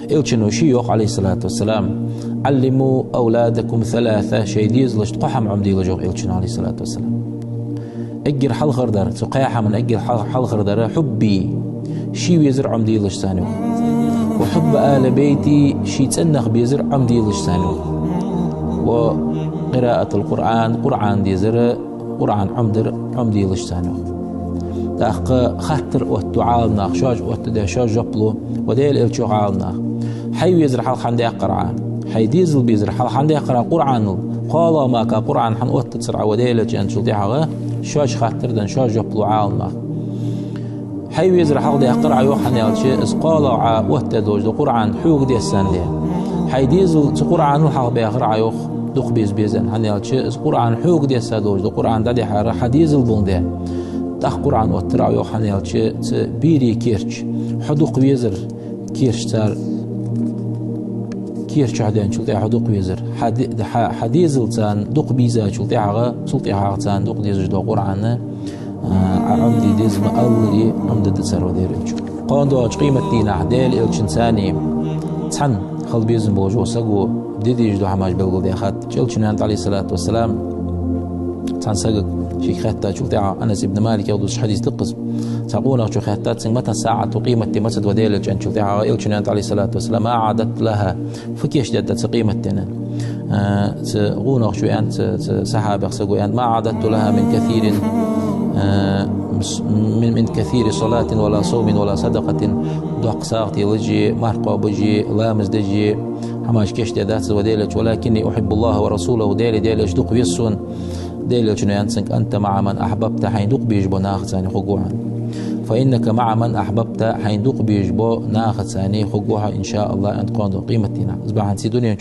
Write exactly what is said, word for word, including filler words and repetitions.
Элчано ший йоах, عليه الصلاة والسلام: «علموا أولادكم ثلاثا», шоай дезалашта кхо хӀама Ӏомаделаш, йоах Элчано, عليه الصلاة والسلام. Эггара хьалхардар, цу кхаь хӀаман эггара хьал-, хьалхардар: «حبي», ший везар Ӏомаделаш царна, йоах. «وحب آل بيتي», ший цӀен нах безар Ӏомаделаш царна, йоах. «وقراءة القرآن», Къуръан дезар, Къуръан Ӏомадар Ӏомаделаш царна, йоах. ТӀаккха хаттар оттаду Ӏаламнаха, шоаш оттадаь, шоаш жоп лу: «Ва Даьла Элча, йоах Ӏаламнаха, хьай везар хьалха хӀана даьккхар Ӏа, хьай дезал безар хьалха хӀана даьккхар Ӏа Къуръанал? КхоалагӀа мара Къуръан хӀана оттацар Ӏа, ва Даьла Элча?» аьнначул тӀехьагӀа шоаш хаттар даь, шоаш жоп лу Ӏаламнаха. Хьай везар хьалха даьккхар Ӏа, йоах, хӀана аьлча из кхоалагӀа Ӏа оттадаь долаш дола Къуръан хьога дессад, аьнна. Хьай дезал цу Къуръанал хьалха баьхар Ӏа, йоах, дукха беза беза, аьнна, хӀана аьлча из Къуръан хьога дессаь долаш дола Къуръан дӀадихьар хьа дезал болга да. ТӀаккха Къуръан оттар Ӏа, йоах, хӀана аьлча цу берий керча хьо дукха везар, керча цар, керча хьо даьнначул тӀехьа хьо дукха везар, хьа де-, хьа, хьа дезал царна дукха бийзачул тӀехьагӀа, цул тӀехьагӀа царна дукха дезаш дола Къуръан Ӏа Ӏомаде деза ма аллара, Ӏомадергда цар, ва Даьла Элча. Кхоана доагӀача къематдийнахьа Даьла Элчанца цхьана хила безам болаш вола саго де дезаш дола хӀамаш белгалдаьхад. Элчано аьннад, عليه الصلاة والسلام, цхьан сагага, шийга хаьттачул тӀехьагӀа, Анас ибн Малика дувцача хьадиса тӀа да из, цхьан къонахчо хаьттад цунга: «متى الساعة», къематди маца да, ва Даьла Элча, аьнначул тӀехьагӀа Элчано аьннад, عليه الصلاة والسلام: «ما أعددت لها», фу кийчдаьд Ӏа цу къематденна? Э, цу гӀонахчо аьннад, цу, цу сахьабех саго аьннад: «ما أعددت لها من كثير، э, من، من كثير صلاة ولا صوم ولا صدقة», доккха сагӀа телаш а, марха кхоабаш а, ламаз деш а, хӀамаш кийчдаь дац, ва Даьла Элча, «ولكني أحب الله ورسوله», Даьлеи Даьла Элчеи дукха веза сона. Даьла Элчано аьннад цунга: «أنت مع من أحببت», хьайна дукха безаш бола нахаца хьо хургва хьона. «فإنك مع من أحببت», хьайна дукха безаш бола нахаца хьо хургва хьо, إن شاء الله, аьннад, кхоана доагӀача къематдийнахьа. Из бахьанца дунен